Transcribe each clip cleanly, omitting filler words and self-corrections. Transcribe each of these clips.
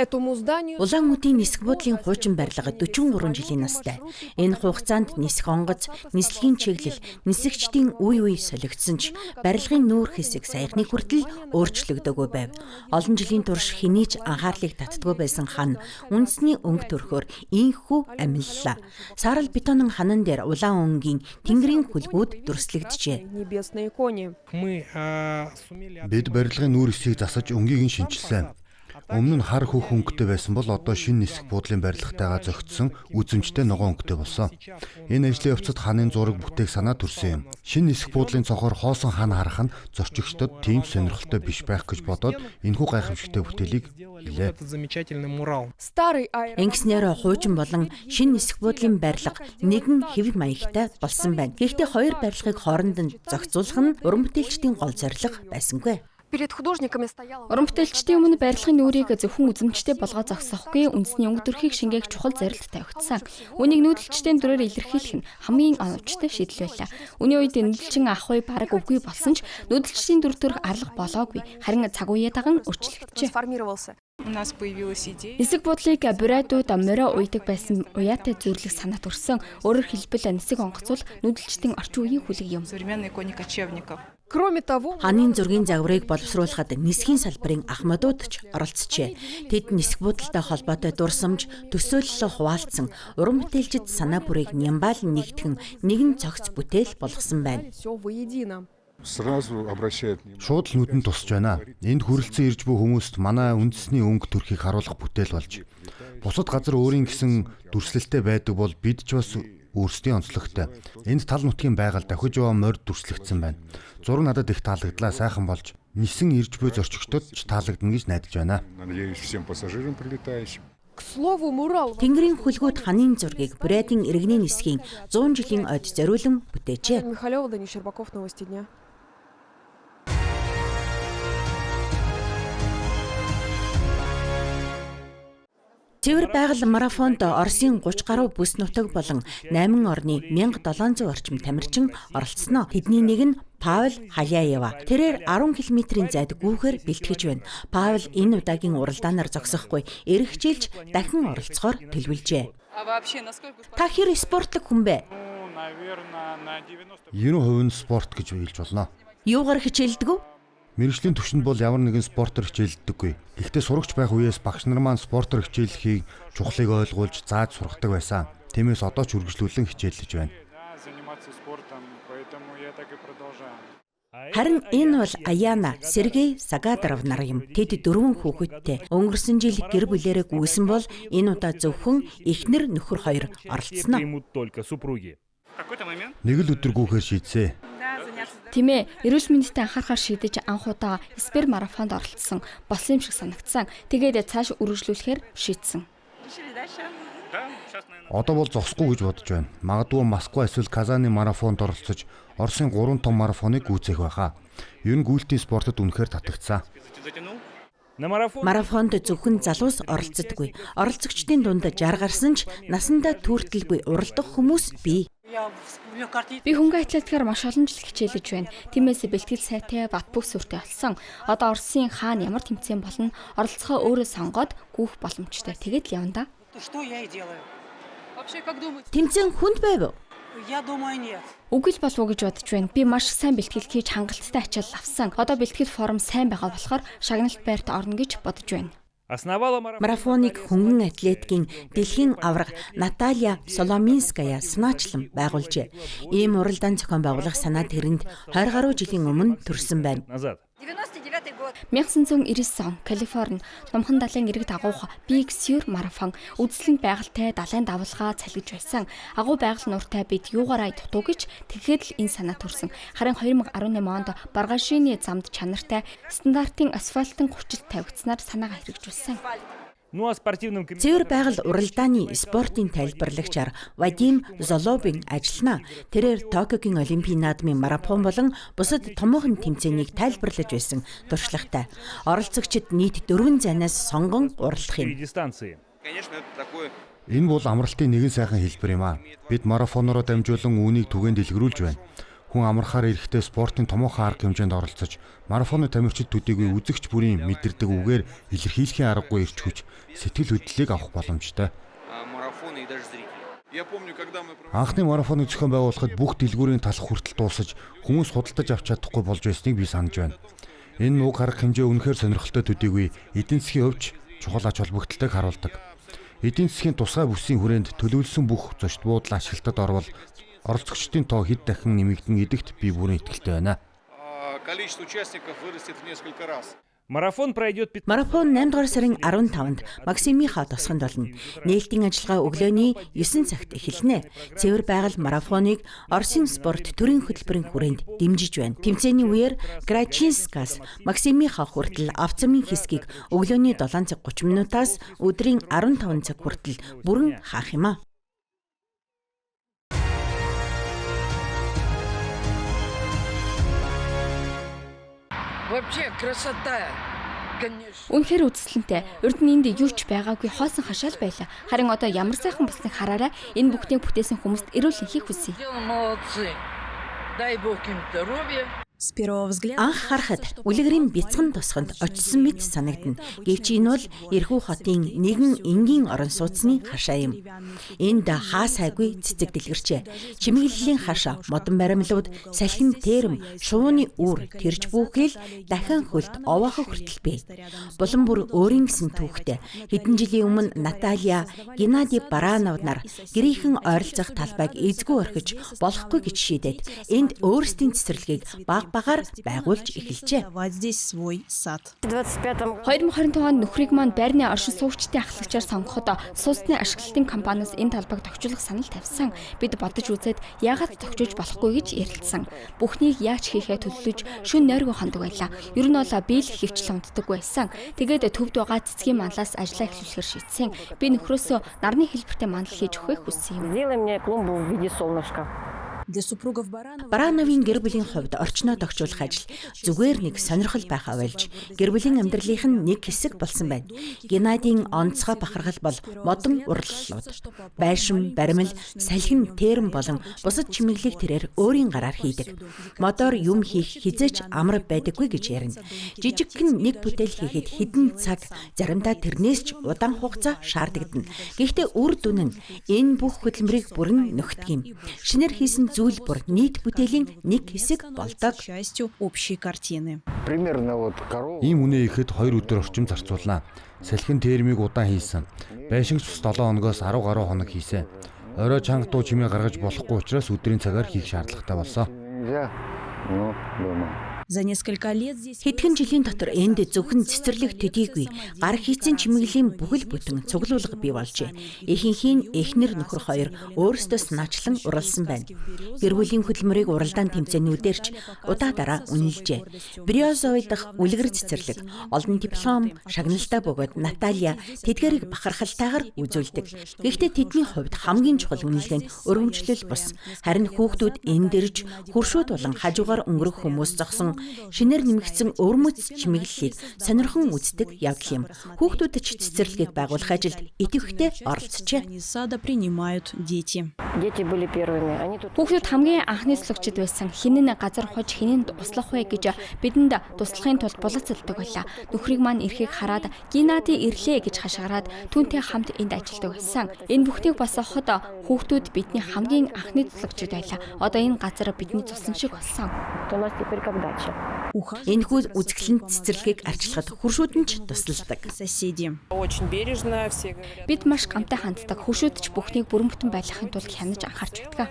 Этому зданию Улаан Үдийн нисэх буудлын хуучин барилга 43 жилийн настай. Энэ хугацаанд нисэх онгоц, нислэгийн чиглэл, нисэгчдийн үе үе солигдсон ч барилгын нүүр хэсэг саяхны хүртэл өөрчлөгдөөгүй байв. Олон жилийн турш хэний ч анхаарлыг татдаггүй байсан хан үндэсний өнгө төрхөөр ийнхүү амиллаа. Саарал бетонон ханан дээр улаан өнгийн тэнгэрийн хүлгүүд дүрслэгджээ. Небесные кони. Мы сумели Бид барилгын нүүр хэсгийг засаж, өнгийг нь шинэчилсэн. Өмнө нь хар хөх өнгөтэй байсан бол одоо шинэ нисэх буудлын барилгатайгаа зохицсон үзэмжтэй ногоон өнгөтэй болсон. Энэ ажлын явцад ханын зураг бүтээх санаа төрсөн юм. Шинэ нисэх буудлын цонхоор хоосон хан харах нь зорчигчдод тийм сонирхолтой биш байх гэж бодоод энэхүү гайхамшигтай бүтээлийг сделали хийлээ. вот этот замечательный мурал. Старый аэродром. Ингэснээр хуучин болон шинэ нисэх буудлын барилга нэгэн хэв маягтай болсон байна. Гэхдээ хоёр барилгыг хооронд нь зохицуулах нь уран бүтээлчдийн гол зорилго байсангүй. Перед художниками стояла Уран бүтээлчдийн өмнө барилгын нүүрийг зөвхөн үзэмжтэй болгоо зогсоохгүй, үндэсний өнгө төрхийг шингээх чухал зорилт тавигдсан. Үүнийг нүүдэлчдийн дүрээр илэрхийлэх нь хамгийн оновчтой шийдэл байлаа. Үүний үед нүүдэлчин ах уу бараг үгүй болсон ч нүүдэлчдийн дүр төрх арилга болоогүй. Харин цаг үеэ даган өөрчлөгдөжээ. Трансформировался. У нас появилась идея. Нисэх буудлыг бурайдууд морио уйдаг байсан уяатай зүйрлэх санаа төрсөн. Өөрөөр хэлбэл, нисэх онгоц бол нүүдэлчдийн орчин үеийн хүлэг юм. Современные кони кочевников. Кроме того, Ханын зургийн загварыг боловсруулахад нисхийн салбарын ахмадууд ч оролцжээ. Тэд нисэх буудалтай холбоотой дурсамж, төсөөллөө хуваалцсан, уран бүтээлчид санаа бүрийг нямбаал нэгтгэн нэгэн цогц бүтээл болгосон байна. Все воедино. Сразу обращает внимание. Шууд л нүдэнд тусч байна. Энд хүрэлцэн ирж буй хүмүүст манай үндэсний өнгө төрхийг харуулах бүтээл болж. Бусад газар өөрийн гэсэн дүрслэлтэй байдаг бол бид ч бас өөрсдийн онцлогтой. Энд тал нутгийн байгаль, давхиж яваа морь дүрслэгдсэн байна. Зураг надад их таалагдлаа, сайхан болж нисэн ирж буй зорчигчдод ч таалагдана гэж найдаж байна. Надеюсь, всем пассажирам прилетающим. К слову, мурал Тэнгэрийн хүлгүүд ханын зургийг Бурятын иргэний нисхийн 100 жилийн ойд зориулан бүтээжээ. Михалева, Данил Щербаков, Новости дня. Цэвэр байгаль марафонд Оросын 30 гаруй бүс нутаг болон 8 орны 1700 орчим тамирчин оролцсноо. Тэдний нэг нь Павел Халяева. Тэрээр 10 км-ийн зайд гүйхээр бэлтгэж байна. Павел энэ удаагийн уралдаанаар зогсохгүй, ирэх жилч дахин оролцохоор төлөвлөжээ. А вообще, насколько Та хэр спортлог хүн бэ? Ну, наверное, на 90 90% нь спорт гэж хэлж болно. Юугаар хичээлдэг вэ? Мэргэжлийн түвшинд бол ямар нэгэн спортоор хичээлддэггүй. Гэхдээ сурагч байх үеэс багш нар маань спортоор хичээллэхийг чухлыг ойлгуулж зааж сургадаг байсан. Тиймээс одоо ч үргэлжлүүлэн хичээллэж байна. Да, заниматься спортом, поэтому я так и продолжаю. Харин энэ бол Аяна, Сергей Сагадаров нар юм. Тэд дөрвөн хүүхэдтэй. Өнгөрсөн жил гэр бүлээрээ гүйсэн бол энэ удаа зөвхөн эхнэр нөхөр хоёр оролцсноо. Примут только супруги. В какой-то момент Нэг л өдөр гүйхээр шийдсэн. Тийм ээ, эрүүл мэндэд анхаарахаар шийдэж анх удаа сбер марафонд оролцсон. Болсон юм шиг санагдсан. Тэгээд цааш үргэлжлүүлэхээр шийдсэн. Да, сейчас, наверное. Одоо бол зогсохгүй гэж бодож байна. Магадгүй Москва эсвэл Казаны марафонд оролцож Оросын 3 том марафоныг гүйцээх байхаа. Ер нь гүйлтийн спортод үнэхээр татагдсан. Затянул. На марафон Марафонд зөвхөн залуус оролцдоггүй. Оролцогчдын дунд 60 гарсан ч насандаа түүртэлгүй уралдах хүмүүс бий. Би хөнгөн атлетикаар маш олон жил хичээлэж байна. Тиймээс бэлтгэл сайтай, бат бөх сүртэй болсон. Одоо Оросын хаана ямар тэмцээн болно, оролцохоо өөрөө сонгоод гүйх боломжтой. Тэгээд л явна да. Что я и делаю. Вообще, как думаете? Тэмцээн хүнд байв уу? Я думаю, нет. Үгүй л болов уу гэж бодож байна. Би маш сайн бэлтгэл хийж хангалттай ачаал авсан. Одоо бэлтгэл форм сайн байгаа болохоор шагналт байрт орно гэж бодож байна. Основала марафон. Марафоныг хөнгөн атлетикийн дэлхийн аварга Наталья Соломинская санаачлан байгуулжээ. Ийм уралдаан зохион байгуулах санаа тэрэнд 20 гаруй жилийн өмнө төрсөн байна. Назад. 99 год. 1999 он Калифорни Номхон далайн эрэг дагуух Big Sur марафон үзэсгэлэнт байгальтай далайн давлгаа цалгиж байсан. Агуу байгаль нууртай бид юугаараа дутуу гэж тэгэхэд л энэ санаа төрсөн. Харин 2018 онд Баргашины замд чанартай стандартын асфальтын хүчил тавигдсанаар санаагаа хэрэгжүүлсэн. Ну а спортивным Цэвэр байгаль уралдааны спортын тайлбарлагчаар Вадим Золобин ажиллана. Тэрээр Токиогийн Олимпийн наадмын марафон болон бусад томоохон тэмцээнийг тайлбарлаж байсан туршлагатай. Оролцогчид нийт дөрвөн зайнаас сонгон уралдах юм. Дистанции. Конечно, это такой Энэ бол амралтын нэгэн сайхан хэлбэр юм аа. Бид марафонороо дамжуулан үүнийг түгээн дэлгэрүүлж байна. Хүн амархаар ирэхдээ спортын томоохон арга хэмжээнд оролцож, марафоны тамирчид төдийгүй үзэгч бүрийн мэдэрдэг үгээр илэрхийлэхийн аргагүй эрч хүч, сэтгэл хөдлөлийг авах боломжтой. Анхны марафоныг зохион байгуулахад бүх дэлгүүрийн талх хүртэл дуусаж, хүмүүс худалдаж авч чадахгүй болж байсныг би санаж байна. Энэ уг арга хэмжээ үнэхээр сонирхолтой төдийгүй эдийн засгийн хувьд чухал ач холбогдолтойг харуулдаг. Эдийн засгийн тусгай бүсийн хүрээнд төлөвлөсөн бүх зочид буудал ашиглалтад орвол оролцогчдын тоо хэд дахин нэмэгдэнэ гэдэгт би бүрэн итгэлтэй байна. Количество участников вырастет в несколько раз. Марафон пройдет Марафон 8 дугаар сарын 15-нд Максимиха тосгонд болно. Нээлтийн ажиллагаа өглөөний 9 цагт эхэлнэ. Цэвэр байгаль марафоныг Оросын спорт төрийн хөтөлбөрийн хүрээнд дэмжиж байна. Тэмцээний үеэр Грачинскаас Максимиха хүртэл авцамын хэсгийг өглөөний 7 цаг 30 минутаас өдрийн 15 цаг хүртэл бүрэн хаах юм а. Вообще красота. Үнэхээр үзэсгэлэнтэй. Урд нь энд юу ч байгаагүй хоосон хашаал байлаа. Харин одоо ямар сайхан болсныг хараарай. Энэ бүхнийг бүтээсэн хүмүүст эрүүл энхийг хүсье. Молодцы. Дай бог им здоровья. Анх харахад үлгэрийн бяцхан тосгонд очсон мэт санагдана. Гэвч энэ бол Эрхүү хотын нэгэн энгийн орон сууцны хашаа юм. Энд хаа сайгүй цэцэг дэлгэрчээ. Чимэглэлийн хашаа, модон баримлууд, салхин терэм, шувууны үүр тэрж бүхэл дахин хөлт овоохо хүртэл бий. Булан бүр өөрийн гэсэн түүхтэй. Хэдэн жилийн өмнө Наталья, Геннадий Баранов нар гэрийнхэн ойролцоох талбайг эзгүй орхиж болохгүй гэж шийдээд энд өөрсдийн цэцэрлэгийг баг багаар байгуулж эхэлжээ. 2025 онд нөхрийг маань байрны оршин суугчдын ахлагчаар сонгоход сууцны ашиглалтын компаниас энэ талбайг тохижуулах санал тавьсан. Бид бодож үзээд яагаад тохижуулж болохгүй гэж ярилцсан. Бүхнийг яаж хийхээ төлөвлөж шөнө нойргүй хондог байлаа. Ер нь бол би л хөвчлэн унтдаг байсан. Тэгээд төвд байгаа цэцгийн манлаас ажлаа эхлүүлэхээр шийдсэн. Би нөхрөөсөө нарны хэлбэртэй манлал хийж өгөхийг хүссэн юм. Барановын гэр бүлийн хувьд орчноо тохижуулах ажил зүгээр нэг сонирхол байхаа болж гэр бүлийн амьдралынх нь нэг хэсэг болсон байна. Геннадийн онцгой бахархал бол модон урлалууд. Байшин, баримл, салхин, терэм болон бусад чимэглэлийг тэрээр өөрийн гараар хийдэг. Модоор юм хийх хизээч амар байдаггүй гэж ярина. Жижигхэн нэг бүтээл хийхэд хэдэн цаг, заримдаа тэрнээс ч удаан хугацаа шаардагдана. Гэхдээ үр дүн нь энэ бүх хөдөлмөрийг бүрэн нөхдөг юм. Шинээр хийсэн зүйл бүр нийт бүтээлийн нэг хэсэг болдог. Ийм үнэ ихэд 2 өдөр орчим зарцуулнаа. Салхин термийг удаан хийсэн. Байшингч бас 7 хоногоос 10 гаруй хоног хийсэн. Орой чанга дуу чимээ гаргаж болохгүй учраас өдрийн цагаар хийх шаардлагатай болсон. Хэдхэн жилийн дотор энд зөвхөн цэцэрлэг төдийгүй гар хийцэн чимэглэлийн бүхэл бүтэн цуглуулга бий болжээ. Ихэнх нь эхнэр нөхөр хоёр өөрсдөө санаачлан уралсан байна. Гэр бүлийн хөдөлмөрийг уралдаан тэмцээнүүдээр ч удаа дараа үнэлжээ. Березовой дахь үлгэр цэцэрлэг олон диплом, шагналтай бөгөөд Наталья тэдгээрийг бахархалтайгаар үзүүлдэг. Гэхдээ тэдний хувьд хамгийн чухал үнэлгээ нь өргөмжлөл бус. Харин хүүхдүүд энд ирж хөршүүд болон хажуугаар өнгөрөх хүмүүс зогсон шинээр нэмэгдсэн өвөрмөц чимэглэлийг сонирхон үздэг явдал юм. Хүүхдүүд ч цэцэрлэгийг байгуулах ажилд идэвхтэй оролцжээ. Хүүхдүүд хамгийн анхны туслагдчид байсан. Хэн нь газар ухаж, хэн нь услах вэ гэж бидэнд туслахын тулд булацалдаг байлаа. Нөхрийг маань ирэхийг хараад Геннадий ирлээ гэж хашгираад түүнтэй хамт энд ажилладаг байсан. Энэ бүхнийг босгоход хүүхдүүд бидний хамгийн анхны туслагдчид байлаа. Одоо энэ газар бидний цусан шиг болсон. Энэхүү үзэсгэлэнт цэцэрлэгийг арчлахад хөршүүд нь ч тусалдаг. Бид маш гамтай ханддаг. Хөршүүд ч бүхнийг бүрэн бүтэн байлгахын тулд хянаж анхаарч байдаг.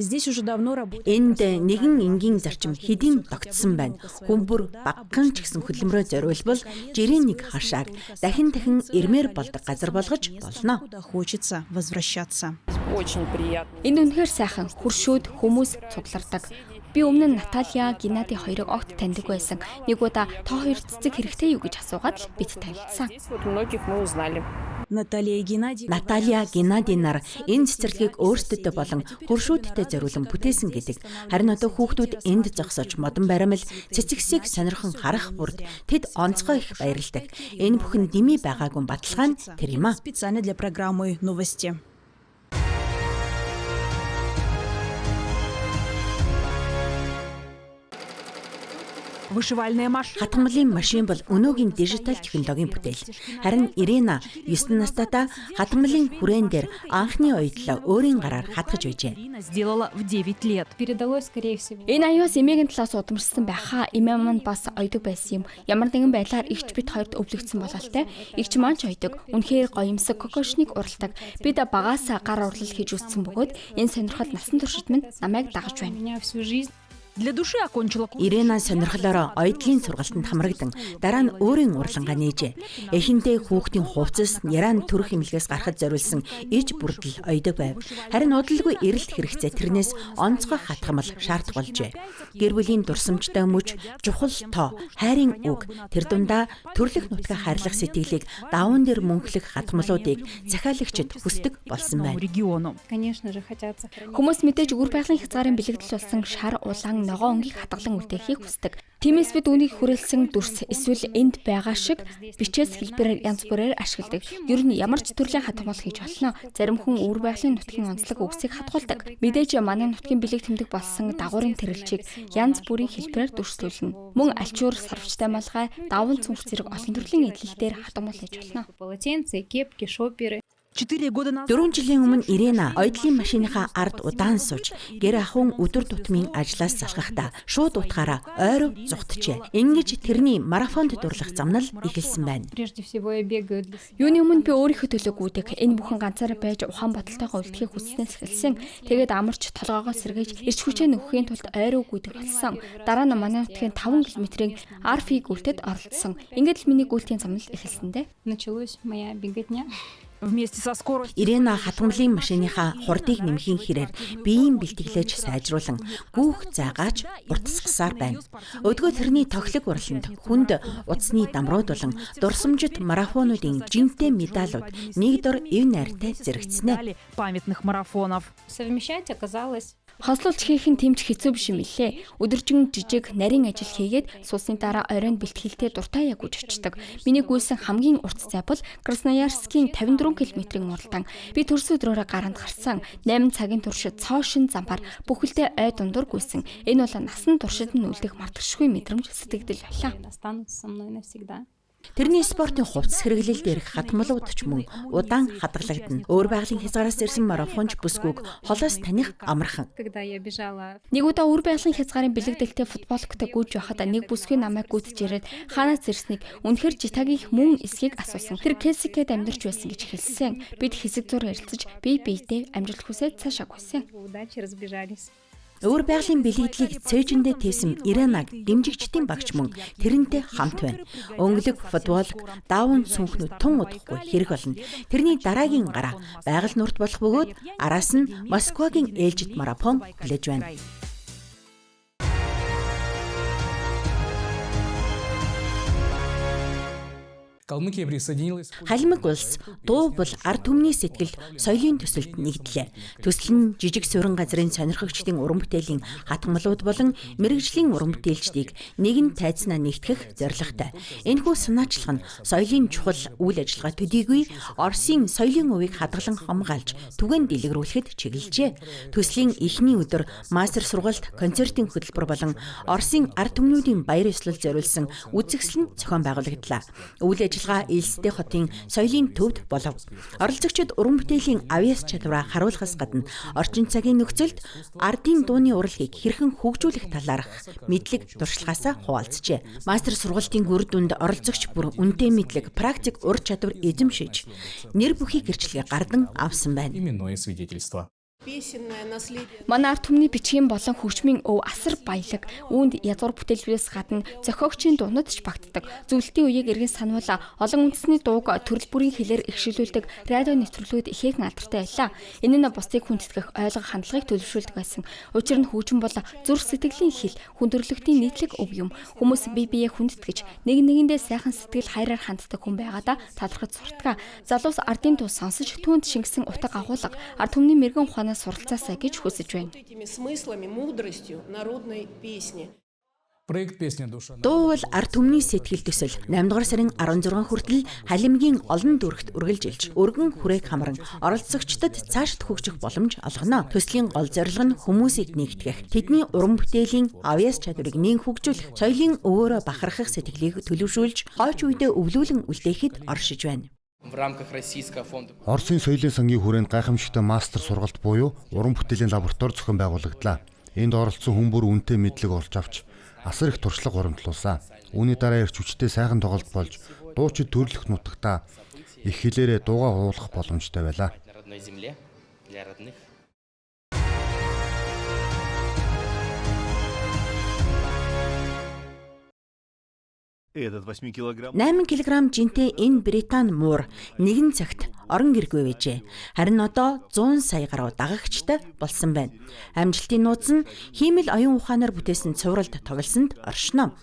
Энд нэгэн энгийн зарчим хэдийн тогтсон байна. Хүн бүр багахан ч гэсэн хөдөлмөрөө зориулбал жирийн нэг хашааг дахин дахин ирмээр болдог газар болгож болно. Энд үнэхээр сайхан хөршүүд хүмүүс цуглардаг. Би өмнө нь Наталья, Геннадий хоёрыг огт таньдаг байсан. Нэг удаа та хоёр цэцэг хэрэгтэй юу гэж асуугаад л бид танилцсан. Наталья, Геннадий нар энэ цэцэрлэгийг өөрсдөдөө болон хөршүүдтэй зориулан бүтээсэн гэдэг. Харин одоо хүүхдүүд энд зогсож модон баримл цэцэгсийг сонирхон харах бүрд тэд онцгой их баярладаг. Энэ бүхэн дэмий байгаагүй баталгаа нь тэр юм а. Вышивальная машина. Хатгамлын машин бол өнөөгийн дижитал технологийн бүтээл. Харин Ирина 9 настайдаа хатгамлын хүрээн дээр анхны оёдлоо өөрийн гараар хатгаж байжээ. Сделала в 9 лет. Передалось, скорее всего. Энэ аюус эмээгийн талаас удамшсан байхаа. Эмээ маань бас ойдог байсан юм. Ямар нэгэн байдлаар эгч бит хоёрт өвлөгдсөн бололтой. Эгч маань ч ойдог. Үнэхээр гоёмсог кокошник уралдаг. Бид багаасаа гар урлал хийж өссөн бөгөөд энэ сонирхол насан туршид минь намайг дагаж байна. Меня всю жизнь. Для души окончила курс. Ирина сонирхлоороо оёдлын сургалтанд хамрагдан дараа нь өөрийн урлангаа нээжээ. Эхэндээ хүүхдийн хувцас, яран төрөх эмнэлгээс гарахад зориулсан иж бүрдэл ойдог байв. Харин удалгүй эрэлт хэрэгцээ тэрнээс онцгой хатгамал шаардах болжээ. Гэр бүлийн дурсамжтай мөч, чухал тоо, хайрын үг, тэр дундаа төрлөх нутгаа хайрлах сэтгэлийг даван дээр мөнхлөх хатгамлуудыг захиалагчид хүсдэг болсон байна. Региону. Конечно же, хотят сохранить. Хүмүүс мэдээж үр байгалийн хязгаарын бэлэгдэл болсон шар, улаан, ногоон өнгийг хадгалан үлдээхийг хүсдэг. Тиймээс бид үүнийг хүрээлсэн дүрс эсвэл энд байгаа шиг бичээс хэлбэрээр янз бүрээр ашигладаг. Ер нь ямар ч төрлийн хатгамал хийж болно. Зарим хүн үр байгалийн нутгийн онцлог үгсийг хадгалдаг. Мэдээж манай нутгийн бэлэг тэмдэг болсон дагуурын тэрэлжийг янз бүрийн хэлбэрээр дүрслүүлнэ. Мөн альчуур, сарвчтай малгай, даван цүнх зэрэг олон төрлийн эдлэлтээр хатгамал хийж болно. Полотенца, кепки, шоперы. 4 года назад. 4 жилийн өмнө Ирина оёдлын машиныхаа ард удаан сууж гэр ахуйн өдөр тутмын ажлаас залхахдаа шууд утгаараа ойров зугтжээ. Ингэж тэрний марафонд дурлах замнал эхэлсэн байна. Прежде всего я бегаю для себя. Юуны өмнө би өөрийнхөө төлөө гүйдэг. Энэ бүхэн ганцаараа байж ухаан бодолтойгоо үлдэхийг хүсснээс эхэлсэн. Тэгээд амарч толгоогоо сэргийж эрч хүчээ нөхөхийн тулд ойров гүйдэг болсон. Дараа нь манай нутгийн 5 км-ийн арфи гүйлтэд оролцсон. Ингээд л миний гүйлтийн замнал эхэлсэн дээ. Началась моя беготня. Вместе со скоростью. Ирина хатгамлын машиныхаа хурдыг нэмхийн хэрээр биеийн бэлтгэлээж сайжруулан гүүх зайгаач уртасгасаар байна. Өдгөө тэрний тохилог урланд хүнд утасны дамрууд болон дурсамжит марафонуудын жинтэй медалууд нэг дор эв найртай зэрэгцснэ. Памятных марафонов. Совмещать оказалось. Хослуулж хийх нь тэмч хэцүү биш юм билээ. Өдөржин жижиг нарийн ажил хийгээд суусны дараа оройн бэлтгэлтэй дуртай яг үж очдог. Миний гүйсэн хамгийн урт зай бол Красноярскийн 54 км-ийн уралдаан. Би төрсөн өдрөөрөө гаранд гарсан. 8 цагийн турш цоо шин замбар бүхэлдээ ой дундуур гүйсэн. Энэ бол насан туршид нь үлдэх мартагшгүй мэдрэмж сэтгэгдэл байлаа. Останутся со мной навсегда. Тэрний спортын хувцас хэрэглэл дээрх хатмалууд ч мөн удаан хадгалагдана. Өөр байгалийн хязгаараас ирсэн марафонч бүсгүйг холоос таних амархан. Когда я бежала. Нэг удаа үр байгалийн хязгаарын бэлэгдэлтэй футболктой гүйж байхад нэг бүсгүй намайг гүйцэж ирээд хаанаас ирснийг үнэхэр житагийн мөн эсхийг асуусан. Тэр Кэлсикэд амьдарч байсан гэж хэлсэн. Бид хэсэг зур ярилцаж бие биедээ амжилт хүсээд цаашаа гүйсэн. Удачи разбежались. Өвөр байгалийн бэлэгдлийг цээжиндээ тээсэн Иринаг дэмжигчдийн багч мөн тэрнтэй хамт байна. Өнгөлөг, футболк, даавн сүнхнүүд тун удахгүй хэрэг болно. Тэрний дараагийн гараа байгаль нурт болох бөгөөд араас нь Москвагийн ээлжит марафон хүлээж байна. Калмыкия присоединилась. Халимаг улс дуу бол ард түмний сэтгэл соёлын төсөлд нэгдлээ. Төсөл нь жижиг суурин газрын сонирхогчдын уран бүтээлийн хатгамлууд болон мэргэжлийн уран бүтээлчдийг нэгэн тайзнаа нэгтгэх зорилготой. Энэхүү санаачлах нь соёлын чухал үйл ажиллагаа төдийгүй Оросын соёлын увийг хадгалан хамгаалж түгээн дэлгэрүүлэхэд чиглэжээ. Төслийн эхний өдөр мастер сургалт, концертын хөтөлбөр болон Оросын ард түмнүүдийн баяр ёслол зориулсан үзэсгэлэн зохион байгуулагдлаа. Үйл ажиллагаа Элстэй хотын соёлын төвд болов. Оролцогчид уран бүтээлийн авьяас чадвараа харуулахаас гадна орчин цагийн нөхцөлд ардын дууны урлагийг хэрхэн хөгжүүлэх талаарх мэдлэг туршлагаасаа хуваалцжээ. Мастер сургалтын үр дүнд оролцогч бүр үнэтэй мэдлэг, практик ур чадвар эзэмшиж нэр бүхий гэрчлэгээ гардан авсан байна. Именное свидетельство. Манай ард түмний бичгийн болон хөгжмийн өв асар баялаг. Үүнд язгуур бүтээлбэрээс гадна зохиогчийн дуунууд ч багтдаг. Зөвлөлтийн үеийг эргэн сануул олон үндэсний дууг төрөл бүрийн хэлээр ихшилүүлдэг радио нэвтрүүлгүүд ихээхэн алдартай байлаа. Энэ нь бусдыг хүндэтгэх, ойлгох хандлагыг төлөвшүүлдэг байсан. Учир нь хөгжим бол зүрх сэтгэлийн хэл, хүн төрөлхтний нийтлэг өв юм. Хүмүүс бие биеэ хүндэтгэж, нэг нэгэндээ сайхан сэтгэл хайраар ханддаг хүн байгаадаа талархаж суртгаа. Залуус ардын дуу сонсож түүнд шингэсэн утга агуулга, ард түмний мэрэгэн ухаанаас суралцаасай гэж хүсэж байна. Этими смыслами, мудростью народной песни. Проект «Песня душа». Дуу бол ард түмний сэтгэл төсөл 8 дугаар сарын 16 хүртэл Халимгийн олон дүүрэгт үргэлжилж, өргөн хүрээг хамран оролцогчдод цаашид хөгжих боломж олгоно. Төслийн гол зорилго нь хүмүүсийг нэгтгэх, тэдний уран бүтээлийн авьяас чадварыг нэн хөгжүүлэх, соёлын өвөөрөө бахархах сэтгэлийг төлөвшүүлж, хойч үедээ өвлүүлэн үлдээхэд оршиж байна. В рамках Российского фонда. Оросын соёлын сангийн хүрээнд гайхамшигтай мастер сургалт буюу уран бүтээлийн лаборатори зохион байгуулагдлаа. Энд оролцсон хүн бүр үнэтэй мэдлэг олж авч асар их туршлага хуримтлуулсан. Үүний дараа эрч хүчтэй сайхан тоглолт болж дуучид төрлөх нутагтаа их хэлээрээ дуугаа хуулах боломжтой байлаа. На родной земле, для родных. Этот 8 килограмм 8 кг жинтэй энэ Британи муур нэгэн цагт орон гэргүй байжээ. Харин одоо 100 сая гаруй дагагчтай болсон байна. Амжилтын нууц нь хиймэл оюун ухаанаар бүтээсэн цувралд тоглосонд оршино.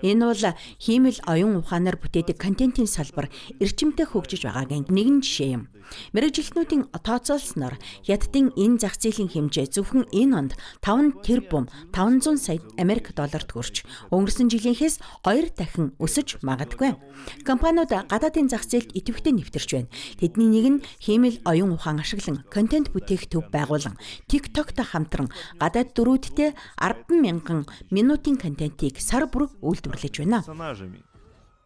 Энэ бол хиймэл оюун ухаанаар бүтээдэг контентын салбар эрчимтэй хөгжиж байгаагийн нэгэн жишээ юм. Мэргэжилтнүүдийн тооцоолсноор Хятадын энэ зах зээлийн хэмжээ зөвхөн энэ онд 5 тэрбум 500 сая Америк долларт хүрч өнгөрсөн жилийнхээс 2 дахин өсөж магадгүй. Компаниуд гадаадын зах зээлд идэвхтэй нэвтэрч байна. Тэдний нэг нь хиймэл оюун ухаан ашиглан контент бүтээх төв байгуулан TikTok-тай хамтран гадаад дөрүүдтэй 10,000 минутын контентийг сар бүр үйлдвэрлэж байна. персонажами.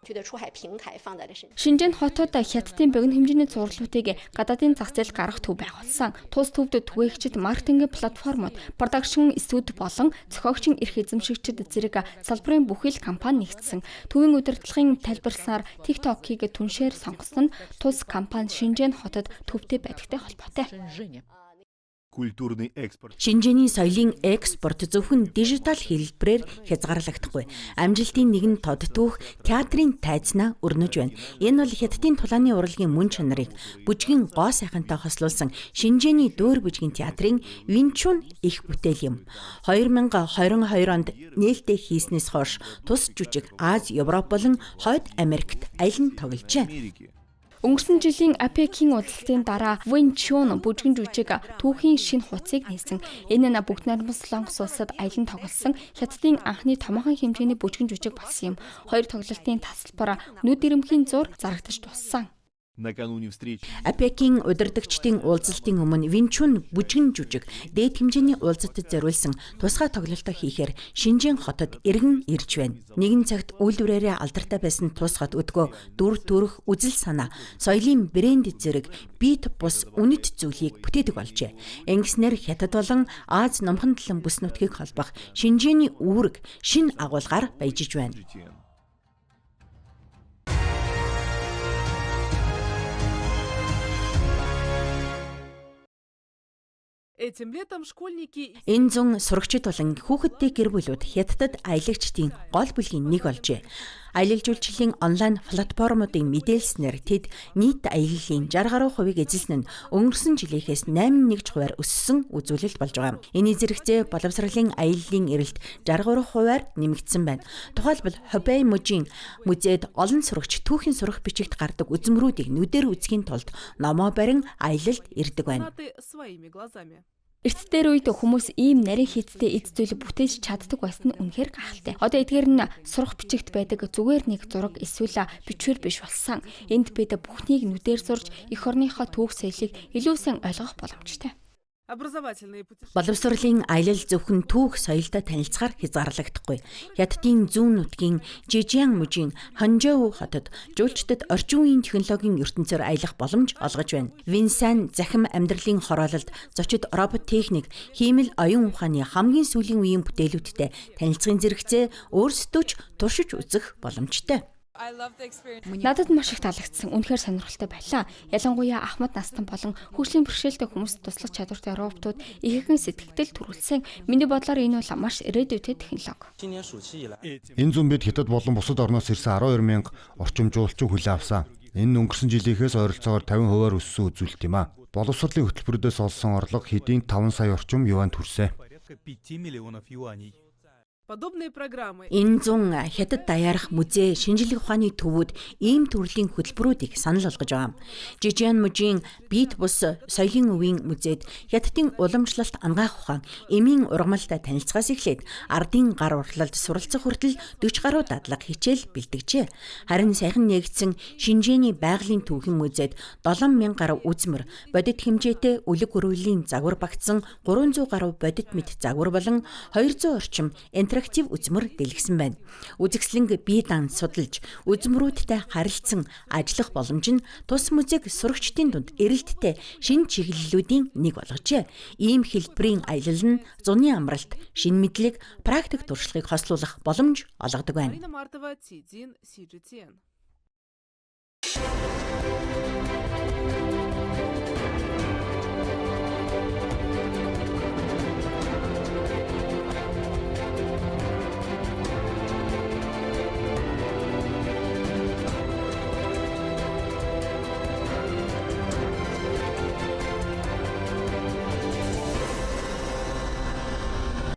Шинжээн хотод Хятадын богино хэмжээний цувралуудыг гадаадын зах зээлд гаргах төв байгуулсан. Тус төвд түгээгчид, маркетингийн платформуд, продакшн студи болон зохиогчийн эрх эзэмшигчид зэрэг салбарын бүхий л компани нэгдсэн. Төвийн удирдлагын тайлбарласнаар TikTok-ийг түншээр сонгосон нь тус компани Шинжээн хотод төвтэй байдагтай холбоотой. Культурный экспорт. Шинжээний соёлын экспорт зөвхөн дижитал хэлбэрээр хязгаарлагдахгүй. Амжилтын нэгэн тод түүх театрын тайзнаа өрнөж байна. Энэ бол Хятадын тулааны урлагийн мөн чанарыг бүжгийн гоо сайхантай хослуулсан Шинжээний дөөр бүжгийн театрын Винчун их бүтээл юм. 2022 онд нээлттэй хийснээс хойш тус жүжиг Ази, Европ болон Хойд Америкт аялан тогложээ. Америки. Өнгөрсөн жилийн АПЕК-ийн уулзалтын дараа Вэн Чун бүжгэн жүжиг түүхийн шинэ хуудсыг нээсэн. Энэ нь бүгд найрамдах Солонгос улсад аялан тоглосон Хятадын анхны томоохон хэмжээний бүжгэн жүжиг болсон юм. Хоёр тоглолтын тасалбар нүд ирэмхийн зур зарагдаж дууссан. Накануне встречи АПЕК-ийн удирдагчдын уулзалтын өмнө Винчун бүжгэн жүжиг дээд хэмжээний уулзалтад зориулсан тусгай тоглолтоо хийхээр Шинжээн хотод эргэн ирж байна. Нэгэн цагт үйлдвэрээрээ алдартай байсан тус хот өдгөө дүр төрх, үзэл санаа, соёлын брэнд зэрэг бит бус үнэт зүйлийг бүтээдэг болжээ. Ингэснээр Хятад болон Ази номхон талан бүс нутгийг холбох Шинжээний үүрэг шинэ агуулгаар баяжиж байна. Этим летом школьники Энэ зун сурагчид болон хүүхэдтэй гэр бүлүүд Хятадд аялагчдын гол бүлгийн нэг болжээ. Аялал жуулчлалын онлайн платформуудын мэдээлснээр тэд нийт аяллаа 60 гаруй хувийг эзэлсэн нь өнгөрсөн жилийнхээс 8.1 хувиар өссөн үзүүлэлт болж байгаа. Энийн зэрэгцээ боловсролын аяллаа эрэлт 63 хувиар нэмэгдсэн байна. Тухайлбал Хобэй мужийн музейд олон сурагч түүхийн сурах бичигт гардаг үзмрүүдийг нүдээр үзэхийн тулд номоо барин аялалд ирдэг байна. своими глазами. Эрт дээр үед хүмүүс ийм нарийн хийцтэй эд зүйл бүтээж чаддаг байсан нь үнэхээр гайхалтай. Одоо эдгээр нь сурах бичигт байдаг зүгээр нэг зураг эсвэл бичвэр биш болсон. Энд бид бүхнийг нүдээр зурж эх орныхоо түүх соёлыг илүү сайн ойлгох боломжтой. Образовательные путешествия. Боловсролын аялал зөвхөн түүх соёлтой танилцахаар хязгаарлагдахгүй. Хятадын зүүн нутгийн Жижиан мужийн Ханжоу хотод жуулчдад орчин үеийн технологийн ертөнцөөр аялах боломж олгож байна. Винсан захим амьдралын хороололд зочид робот техник, хиймэл оюун ухааны хамгийн сүүлийн үеийн бүтээлүүдтэй танилцахын зэрэгцээ өөрсдөө ч туршиж үзэх боломжтой. Надад маш их таалагдсан. Үнэхээр сонирхолтой байлаа. Ялангуяа ахмад настан болон хөгжлийн бэрхшээлтэй хүмүүст туслах чадвартай роботууд ихэнх сэтгэгдэл төрүүлсэн. Миний бодлоор энэ бол маш ирээдүйтэй технологи. Энэ зун бид Хятад болон бусад орноос ирсэн 12 мянга орчим жуулчин хүлээн авсан. Энэ нь өнгөрсөн жилийнхээс ойролцоогоор 50 хувиар өссөн үзүүлэлт юм а. Боловсролын хөтөлбөрөөс олсон орлого хэдийн 5 сая орчим юань төрсөө. порядка 5 миллионов юаней. Подобные программы Энэ зун Хятад даяарах музей, шинжлэх ухааны төвүүд ийм төрлийн хөтөлбөрүүдийг санал болгож байгаа. Жижиан мужийн Бит бус соёлын өвийн музейд Хятадын уламжлалт анагаах ухаан, эмийн ургамалтай танилцахаас эхлээд ардын гар урлалд суралцах хүртэл 40 гаруй дадлага хичээл бэлтгэжээ. Харин саяхан нээгдсэн Шинжээний байгалийн түүхийн музейд 7000 гаруй үзмэр, бодит хэмжээтэй үлэг өрөвлийн загвар багтсан 300 гаруй бодит мэт загвар болон 200 орчим интерактив үзмэр дэлгэсэн байна. Үзэсгэлэнг бие даан судалж, үзмрүүдтэй харилцан ажиллах боломж нь тус музейг сурагчдын дунд эрэлттэй шинэ чиглэлүүдийн нэг болгожээ. Ийм хэлбэрийн аялал нь зуны амралт, шинэ мэдлэг, практик туршлагыг хослуулах боломж олгодог байна. Марина Мартова, Тидин, CGTN.